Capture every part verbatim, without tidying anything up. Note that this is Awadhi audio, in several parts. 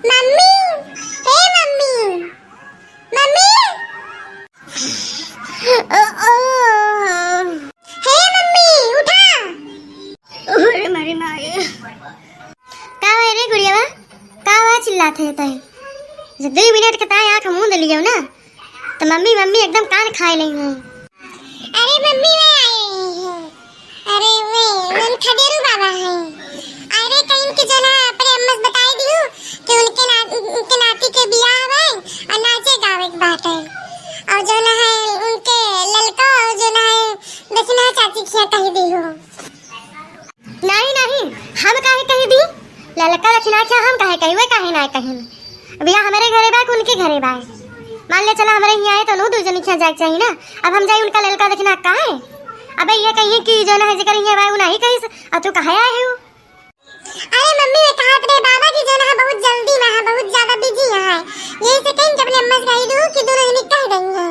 मम्मी, हे मम्मी, मम्मी, ओ, ओ, हे मम्मी, उठा। अरे मारी माई। का हुआ रे गुड़ियावा? का हुआ चिल्लात है तय? जब दुइ मिनट के ताई आँख मूंद लियो ना, तो मम्मी, मम्मी एकदम कान खाए लेई हैं। अरे मम्मी, वे आए हैं। अरे वे, उन खदेरू बाबा हैं। अरे कहीं कि जो ना अपने अम्मा से बताई दियो कि उनके ना-, उनके नाती के बियाह है और नाचे गावे के बात है। और जो ना है उनके ललका और जो ना है दक्षिणा चाची खिया कही दियो। नहीं, नहीं, हम काहे कही दी? ललका दक्षिणा खिया हम काहे कही, वे काहे ना कहिन? अब यहाँ हमरे घरे बा कि उनके घरे बा? मान ले चला हमरे यहाँ आए तो नु दू जनी खिया जाए के चाहिए ना। अब हम जाई उनका ललका दक्षिणा काहे? अबे ये कहिए कि जो ना है जेकर यहाँ बा, उ नहीं कहिस, और तू काहे आए हो? अरे मम्मी, वे कहत रहे बाबा कि जो ना है बहुत जल्दी में है, बहुत ज्यादा बिजी है, यही से कहीं कि अपने अम्मा से कही दू कि दोनों जनी कह देंगे।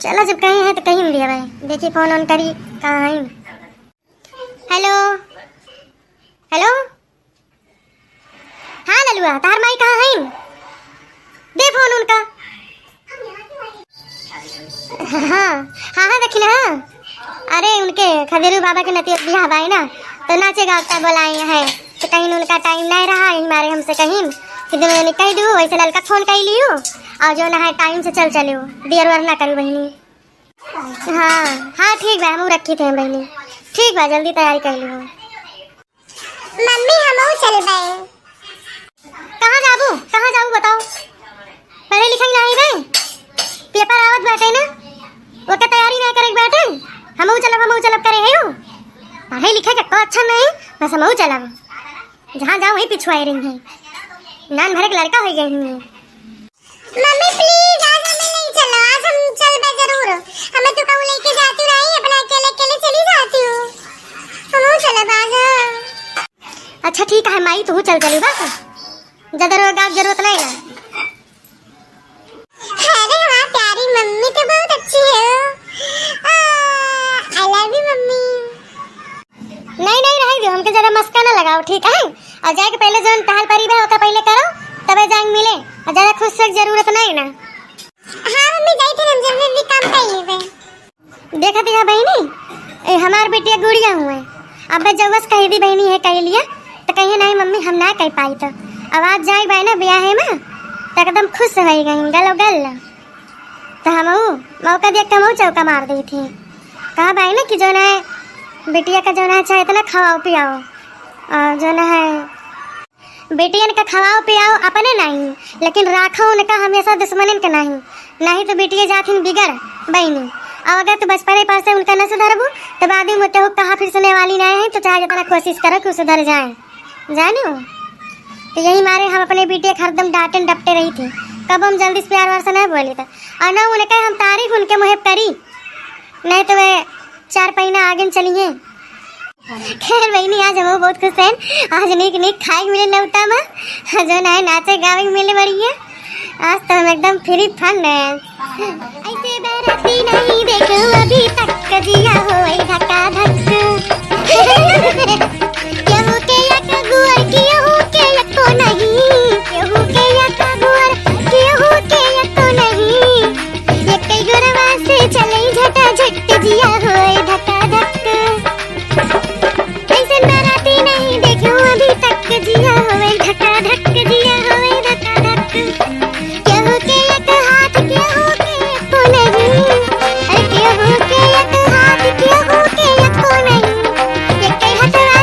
चला जब कहीं है तो कहीं मिलिया भाई, देखी फोन ऑन करी, कहाँ है? हेलो, हेलो, हाँ ललुआ, तहार माई कहाँ है? दे फोन उनका। हाँ, हाँ, हाँ, देखी ना, हाँ। अरे उनके खदेरू बाबा के नतिया बियाह बाय ना, तो नाचे गावता बोलाए हैं, तो कहीं उनका टाइम नहीं रहा, यही मारे हमसे कहीं कि दोनों जनी कह दू, वैसे ललका फोन कर लियो, और जो ना है टाइम से चल चलियो, देर वेर ना करी बहनी। हाँ, हाँ, ठीक बा, हमहू रखी थे बहनी। ठीक बा, जल्दी तैयारी कर लियो। मम्मी, हमहू चलबे। कहाँ जाबू, कहाँ जाबू बताओ? पढ़े लिखे नहीं बे? पेपर आवत बाटे ना, ओके तैयारी नहीं करे के बाटे। हमहू चलब, हमहू चलब करे है यू। पढ़े लिखे के को अच्छा नहीं, बस हमहू चलब। जहाँ जाओ वहीं पिछुआए रही है। नान भरे के लड़का हो गए हैं। मम्मी प्लीज आज हमें नहीं चलो, आज हम चलबे जरूर। हमें तो कहूँ लेके जाती नहीं, अपना अकेले अकेले चली जाती हूँ। हम चलब आज। अच्छा ठीक है माई, तू चल चली बस, ज्यादा रोए का जरूरत नहीं है। अरे वाह प्यारी मम्मी तो बहुत अच्छी है। आई लव यू मम्मी। नहीं नहीं रहे दो, हमके ज्यादा मस्का ना लगाओ ठीक है। और जाके पहले जौन टहल परी बा ओका पहले करो, तबे जाएंगे मिले। और ज्यादा खुश से जरूरत नहीं ना। हाँ मम्मी, जाई थे हम जल्दी जल्दी काम कर लेबे। देखा देखा बहनी, ए, हमार बेटिया गुड़िया हुए। अब जौस कह दी बहनी है कह लिया, तो कहिए नहीं मम्मी हम ना कह पाई। तो अब आज जाए बाय ना ब्याह है में, तो एकदम खुश हो गई गलो गल। तो हम मौका देख के हम चौका मार दी थी। कहा बाय ना कि जो ना है बिटिया का जो ना है चाहे इतना खवाओ पियाओ, और जो ना है बेटियन का खवाओ पियाओ अपने नहीं, लेकिन राखो उनका हमेशा दुश्मनन के नहीं, नहीं तो बेटिया जाथिन बिगड़ बहनी। अब अगर तू बचपने पर से उनका न सुधरबू, तो बाद में केहू कहा फिर सुने वाली नहीं है, तो चाहे जितना कोशिश करो कि उ सुधर जाए, जानियो। तो यही मारे हम अपने बेटिया के हरदम डांटन डपटे रही थी, कब हम जल्दी से प्यार व्यार से नहीं बोली था, और न उनके हम तारीफ उनके मुँह पे करी, नहीं तो वे चार पहिना आगे न चलिए। खैर बहिनी, आज हम बहुत खुश हैं। आज नीक नीक खाए के मिले लौटा में, जो ना है नाचे गावे के मिले बढ़िया। आज तो हम एकदम फ्री फन हैं। ऐसे बराती नहीं देखो अभी तक, जिया होए धक्का धक। केहू के एक गुअर, केहू के एको नहीं, केहू के एक गुअर, केहू के एको नहीं। एक गोरवा से चले झटा झट, जिया होए धक्का धक। ऐसन बराती नहीं देखो अभी तक, जिया होवे धक्का धक, जिया होवे धक्का धक। केहू के एक हाथ, केहू के एको नहीं। अरे केहू के एक हाथ, केहू के एको नहीं। एक हथवा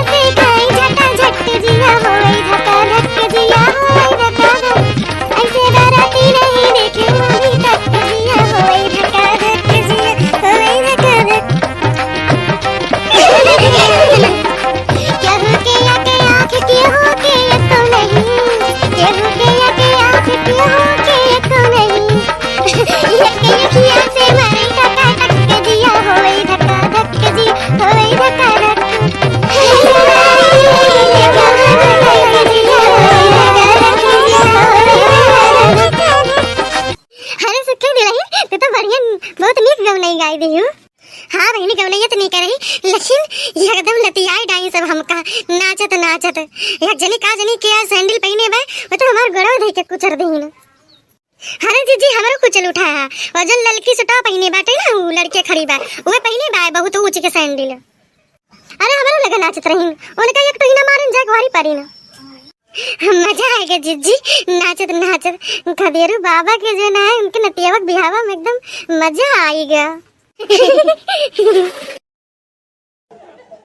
तू तो बढ़िया, बहुत नीक गवनई गाई दिहू। हाँ बहिनी, गवनैया तो नीक रही, लेकिन एकदम लतियाई डाइन सब हमका, नाचत नाचत। एक जनी का जनी के सैंडल पहिने बा, वो तो हमार गोड़वा धइ के कुचर दीन। अरे जीजी, हमरो कुचल उठा है, वो जन ललकी सुटवा पहिने बाटे ना, उ लड़के खड़ी बा, उहे पहिने बा बहुत ऊँच के सैंडल। अरे हमरो लगे नाचत रहीन, उनका एक टोहिना मारन जाए वारी पारी ना। मजा आएगा जीजी, नाचत नाचत। खदेरू बाबा के जो ना है, उनके नतियावा के बिहावा में एकदम मजा आएगा।